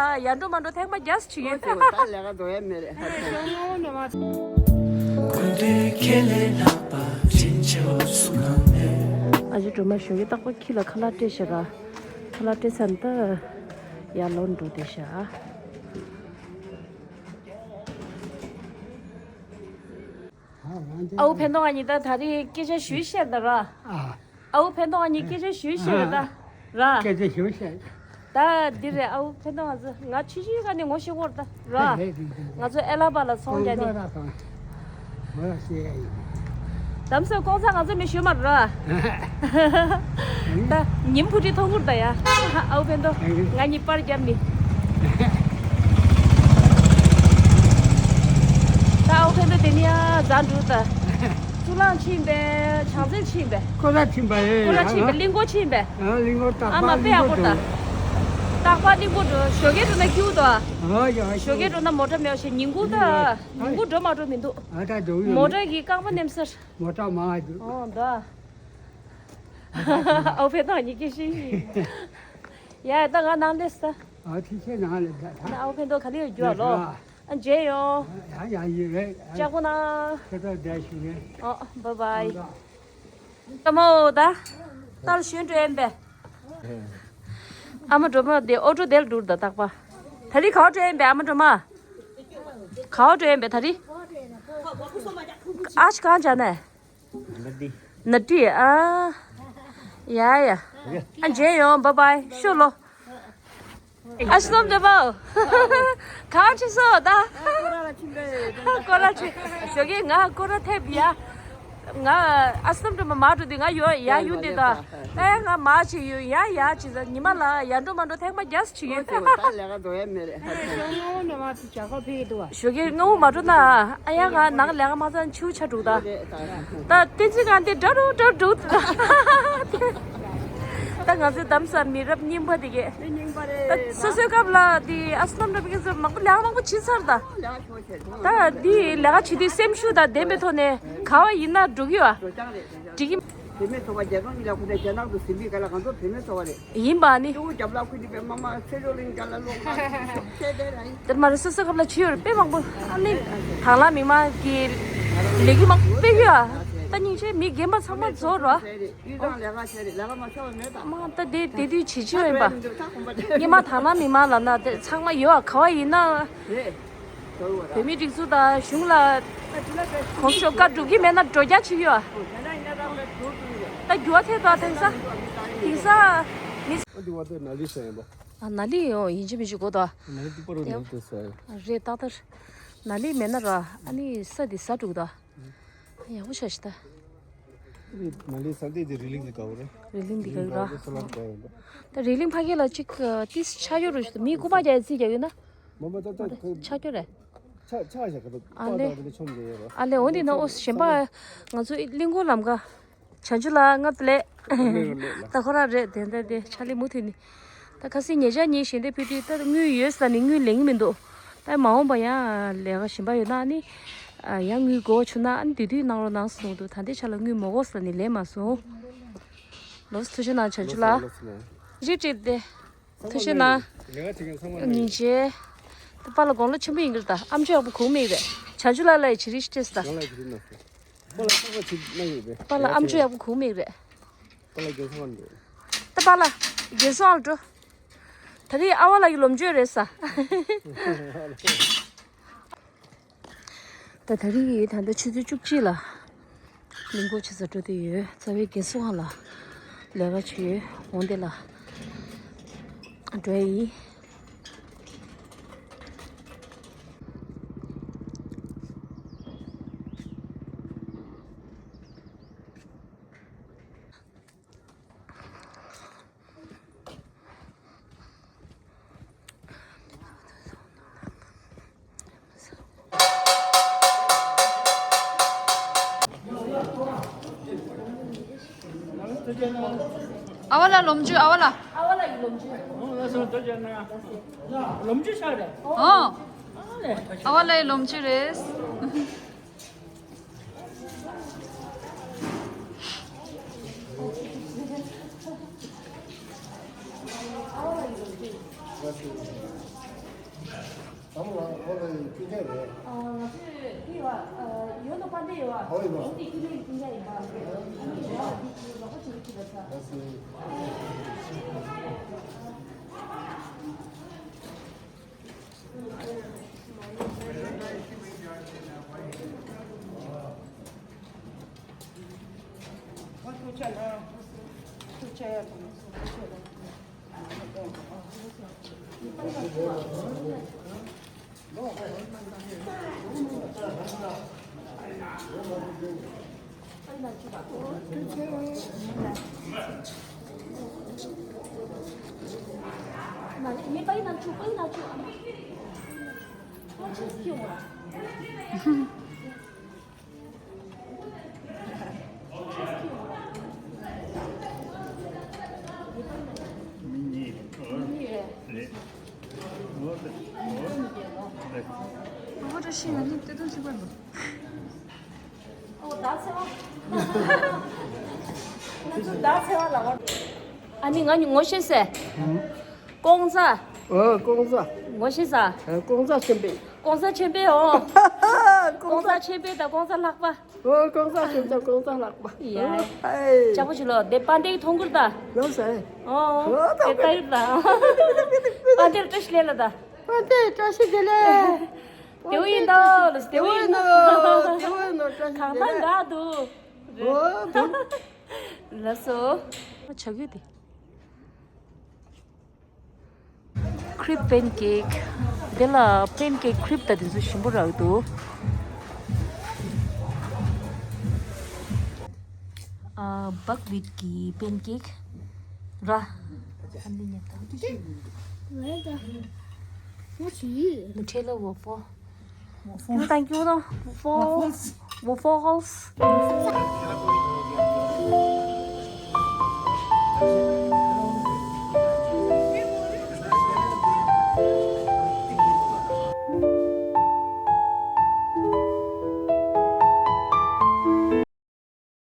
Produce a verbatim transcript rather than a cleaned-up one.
ཡར་འགྲོ་མར་འགྲོ་ཐེངས་མ་བརྒྱ་ཙམ་བྱེད་ཀྱི་ཡོད། ད་ལས་ཀ་འགྲོ་ཡ་མེད་རེད། ཨ་ཅེ་སྒྲོལ་མ་ཞོགས་ཀས་རྟག་པར་ཁྱི་ལ་ཁ་ལག་སྤྲད་ཤག་ར། ཁ་ལག་སྤྲད་ཚར་ནས་ད་ཡར་ལོག་འགྲོ་བསྡད་ཤག་ཨ་བུ་ཕན་ཐོགས་ང་གཉིས་ད་ད་རེས་སྐད་ཆ་ཞུས་བཤད་ད་ར། ཨ། ཨ་བུ་ཕན་ཐོགས་ང་གཉིས་སྐད་ཆ་ཞུས་བཤད་ར་ད། ར། སྐད་ཆ་ཞུས་བཤད། ད་འདི་རེད། ཨ་བུ་ཕན་ཐོགས་ང་ཚོ་ང་ཆུང་ཆུང་ག་ནས་ངོ་ཤེས་ཀྱི་ཡོད་རེད་ད་ར། ང་ཚོ་ཨེ་ལ་པ་ལ་ཚོང་རྒྱག་ནས། ལམ་སང་ཀོང་ཚ་ང་ཚོ་མི་ཞུ་མ་ར། ད་ཉིན་ཕུ་ཁྲི་མཐོང་གི་རེད་ད་ཡ། ཨ་བུ་ཕན་ཐོགས་ང་གཉིས་པར་རྒྱབ་ནས། ད་ཨ་བུ་ཕན་ཐོགས་དེ་ནས་ཡ་རྫ་འགྲོ་ད། གཙུག་ལག་ཕྱིན་པས། བྱང་རྩེ་ཕྱིན་པས། ཀོ་ར་ཕྱིན་པ་ཡེ། ཀོ་ར་ཕྱིན་པས། གླིང་སྐོར་ཕྱིན་པས། ཨ་གླིང་སྐོར་སྟག་ཨ་མ་པ་དཔེ་ཡག་པོ་འདུག་སྟག་པ་གླིང་སྐོར་འགྲོ། ཞོགས་ཀས་འགྲོ་ན་སྐྱིད་པོ་འདུག་ཨ་ཡ་ཞོགས་ཀས་འགྲོ་ན་མོ་ཊ་མེད་པ་བྱས། ཉིན་གུང་ད་ཉིན་གུང་འགྲོ་མ་འགྲོ་མི་འདུག་ཨ་ད་འགྲོ་གི་ཡོད། མོ་ཊ་གི་རྐང་པ་ནེམ་སར། མོ་ཊ་མ་འདུག་ཨོ་ད། ཨ་བུ་ཕན་ཐོགས་གཉིས་ཀྱི་ཤི་ཤི། ཡ་ད་ང་ནང་སླེབས་ས། ཨ་ཐིག་ཆེ་ནང་ལ་ད་ད། ཨ་བུ་ཕན་ཐོགས་ག་ལེར་རྒྱུ་ཨ་ལོ། ཨ་མཇལ་ཡོང་། ཡ་ཡ་ཡིན་རེད། ལྕགས་པོ་ན། ཁྱེད་ཚོ་བསྡད་ཞུ་རེད། ཨོ་བཱའི་བཱའི། ཨ་ཀ་མོ་ད། ཏར་ཤོན་འགྲོ་ཡིན་པས། ཨ་མ་སྒྲོལ་མ་དེ་ཨོ་ཊོ་དེ་ལ་འགྲོ་ད་རྟག་པ། ད་རེས་ག་པར་འགྲོ་ཡིན་པས་ཨ་མ་སྒྲོལ་མ། ག་པར་འགྲོ་ཡིན་པས་ད་རེས། ཨ་ཤི་གང་བྱ་ནས། ནག་ཏི། ནག་ཏི་ཨ། ཡ་ཡ། ཨ་མཇལ་ཡོང་། བཱའི་བཱའི། ཤོ་ལོ། ཨ་ཤི་སྣམ་འདྲ་པོ། ག་ཅི་སོ་ད། སྐོར་ར་ཕྱིན་པས། སྐོར་ར་ཕྱིན། ཞོགས་ཀས་ང་སྐོར་ར་ཐེབས་ཡ། ང་ཨ་ཤི་སྣམ་འདྲ་པོ་མ་འགྲོ་དུས་ང་ཡོ་ཡ་ཡུན་དེ་ད། ཨེ་ང་མ་བྱེད་ཡོ་ཡ་ཡ་བྱེད་ད་ཉི་མ་ལ་ཡར་འགྲོ་མར་འགྲོ་ཐེངས་མ་བརྒྱ་ཙམ་བྱེད་ཡོད། ད་ལས་ཀ་འགྲོ་ཡ་མེད་རེད། ཞོགས་ཀས་སྔ་པོ་མ་འགྲོ་ན། ཨ་ཡ་ང་ནང་ལས་ཀ་མ་ཚར་ཆུ་ཆ་དྲུག་ད། ད་བསྟན་འཛིན་ང་འདི་འདྲ་རུ་འདྲ་འདུག་ད་ང་ཚོའི་གདམ་ས་མི་རབས་རྙིང་པ་དེ་གས། ད་སོ་སོའི་སྐབས་ལ་དེ་ཨ་སྣམ་འདྲ་པོ་གི་ཚོ་མང་པོ་ལས་ཀ་མང་པོ་བྱེད་ཚར་ད། ད་དེ་ལས་ཀ་བྱེད་དུས་སེམས་ཤུགས་དང་ལྡན་པའི་ཐོག་ནས་ག་བ་ཡིན་ན་འགྲོ་གི་ཡོད། འགྲིག་གི། བུད་མེད་ཚོགས་པ་རྒྱལ་ཚོགས་གཉིས་ལ་ཁུ་ཚ་རྒྱ་ནག་ཏུ་ཟིན་པའི་སྐབས་ལ་ང་ཚོ་བུད་མེད་ཚོགས་པ་རེད། ཡིན་པ་ནི། གཙོ་བོ་རྒྱབ་ལ་ཁུ་ཚ་པའི་མ་མ་ཚེ་རོ་གླིང་རྒྱ་ལ་ལོག་མ་ཤོག་ཤེས་དེ་ར་ཡིན། དེར་མ་རེད། སོ་སོ་སྐབས་ལ་བྱེད་ཡོད་རེད་དཔེ་མང་པོ། ཨ་ནི་དང་བླངས་མི་མང་གི་ལས་འགུལ་མང་པོ་སྤེལ་གི་ཡོད། ད་སྙིང་རྗེ་མི་རྒན་པ་ཚང་མ་རྫོགས་རོགས། ཡུལ་དང་ལས་ཀ་བྱས་རེད། ལས་ཀ་མ་ཤོར་བ་མེད་ད། མ་ད་དེ་དེ་དུས་བྱེད་ཆེ་ཡིན་པ། ད་གོམ་པ་རེད། སྔོན་མ་དང་བླངས་མི་མང་ལབ་ན་དེ་ཚང་མ་ཡོད་ག་བ་ཡིན་ན། རེད། བོད་མི་སྒྲིག་འཛུགས་དང་གཞུང་ལ་གོང་ཞུ་བཀའ་སྒྲུབ་ཀྱི་མེད་ན་འགྲོ་རྒྱག་བྱེད་ཀྱི་ཡོད། ད་འགྱུར་བ་ཐེབས་དང་དེང་སང་དེང་སང་མི། ཨ་འདི་བ་དེ་ནཱ་ལི་ཟེར་ཡིན་པ། ཨ་ནཱ་ལི་ཡོང་ཡིན་གཅིག་མིན་གཅིག་གོ་ད། ནཱ་ལི་ཏི་པ་རུ་ནཱ་ལི་དེ་ཟེར། རེད་ཏག་ཏག་ནཱ་ལི་མེད་ན་ར་ཨ་ནི་ས་འདི་ཟ་འགྲོ་གི་ད། ཡག་པོ་ཆགས་ཤི་ད། ནཱ་ལི་ས་འདི་དེ་རི་ལིང་གི་དགའ་བོ་རེད། རི་ལིང་འདི་ག་རེ་ར། ད་རི་ལིང་ཕ་གི་ལ་ཅིག་ཏིས་ཆ་ཡོད་རུ་ཞིག་མི་རྐུ་མ་རྒྱག་ཡ་རྩིས་རྒྱག་ཡོད་ན། མ་མ་ད་ད་ཆ་ཁྱོད་རེད། ཆ་ཆ་ཞག་ག་ད་ཨ་ལེ། པ་ད་ད་ཆོམ་རྒྱག་ཡོད་ར། ཨ་ལེ་འོ་འདི་ན་ཨོ་གཞན་པ་ང་ཚོ་གླིང་སྐོར་ལམ་ཀ། བྱང་ཆུབ་ལགས་ང་ལེ། ད་ཁོ་རང་རེད་དེ་འདྲ་དེ་ཆ་ལེ་མུ་མཐུད་ནི། ད་ཁ་སང་ཉེ་ཆར་ཉིན་ཞལ་འདེབས་ཕུལ་དུས་ད་དངུལ་ཡོད་ས་ནི་དངུལ་ལེན་གི་མི་འདུག་ད་མ་འོངས་པ་ཡང་ལས་ཀ་གཞན་པ་ཡོད་ན་ནི། ཡང་དངུལ་དགོས་བྱུང་ན་ཨ་ནི་དེ་དུས་གནང་རོགས་གནང་གསུངས་འདུག་ད་ལྟའི་ཆ་ལ་དངུལ་མ་དགོས་ས་ནི་ལེན་མ་སོང་། ལོ་སི་ཐུགས་རྗེ་གནང་བྱང་ཆུབ་ལགས། རིག་བྲིས་ཏེ། ཐུགས་རྗེ་གནང་། ཉིན་བྱེད། ད་པཱ་ལགས་དགུང་ལོ་ཆེན་པོ་ཡིན་གྱི་རེད་ད་ཨམ་ཅོག་ཡག་པོ་གོ་མེད་རེད། བྱང་ཆུབ་ལགས་ལ་ཡི་བྱི་རིལ་སྤྲད་ས། པཱ་ལགས་ཨམ་ཅོག་ཡག་པོ་གོ་མེད་རེད། པཱ་ལགས་རྒན་སོང་ཨ་འགྲོ། ད་པཱ་ལགས་རྒན་སོང་ཨ་འགྲོ། ད་རེས་ཨ་བ་ལགས་ཀྱི་ལོ་མཆོད་རེད་ས། ད་ད་རེས་ད་ལྟ་ཆུ་ཚོད་བཅུ་གཅིག་ལ་གླིང་སྐོར་བྱེད་ས་འགྲོ་དུས་ཡོད། རྩ་བའི་རྒན་སུ་ཁང་ལ་ལས་ཀ་བྱེད་ཡོད། འོང་དེ་ལ་འགྲོ་ཡ་ཡིན། ཨ་བ་ལགས་ལོ་མཆོད། ཨ་བ་ལགས། ཨ་བ་ལགས་ཀྱི་ལོ་མཆོད། ལོ་མཆོད་ཆགས་རེད། ཨོ། ཨ་བ་ལགས་ཀྱི་ལོ་མཆོད་རེད། ལ་ཁོ་ལ་སྐྱིད་ཀྱི་རེད། ཨ། ང་ཚོས་འདི་ཡོད་པ། ཨ། ཡོད་ནོ་པ་འདི་ཡོད་པ། ཨོ་ཡོད་པ། འོ་འདི་ཁྱི་ལོའི་སྐྱིད་ཀྱི་ཡིན་པ། ཨ་ནི་ཡོད་པ་འདི་ཁྱི་ལོ་ཁོ་ཆུ་ཁྱི་ལ་ས། ལགས་སོ། མི་གཉིས། ཨོ། རེད། ཨོ། རེད། ཨོ། བཀྲ་ཤིས། ང་གཉིས་སྟོད་ཐུང་གཅིག་པ་འདུག་ཨོ། ད་ཚེ་བ། ང་ཚོ་ད་ཚེ་བ་ལ་བར། ཨ་ནི་ང་ངོ་ཤེས་སེ། ཀོང་ས། ཨོ། ཀོང་ས། ངོ་ཤེས་ས། ཨ། ཀོང་ས་ཆེན་པོ། ཀོང་ས་ཆེན་པོ། ཨོ། ཀོང་ས་ཆེན་པོ་དང་ཀོང་ས་ལྷག་པ། ཨོ། ཀོང་ས་ཆེན་པོ་ཀོང་ས་ལྷག་པ། ཡ། ཨོ། ཧའི། ཅག་པོ་ཞིག་ལོ། དེ་པ་འདེའི་ཐོང་གུར་ད། ལོ་སེ། ཨོ། ཨོ། དེ་ད་ཡིབ་ད། པ་འདེར་བཀྲ་ཤིས་ལེ་ལ་ད། པ་འདེ་བཀྲ་ཤིས་བདེ་ལེགས། དེ་བོ་ཡིན་ད་ལོ། དེ་བོ་ཡིན་ནོ། དེ་བོ་ཡིན་ནོ། བཀྲ་ཤིས་བདེ་ལེགས། གང་ལྟར་འགག་འདུག་ཨོ། ལགས་སོ། ཆག་ཡོད་དེ། ཁྲིབ་པན་ཀེག། དེ་ལ་པན་ཀེག་ཁྲིབ་དང་དེ་ཚོ་ཞིམ་པོ་རག་འདུག་ཨ། བག་ཝིཊ་གི་པན་ཀེག་ར། ནུ་ཊེ་ལ་ཝ་ཕལ། Thank you. Waffles. Waffles.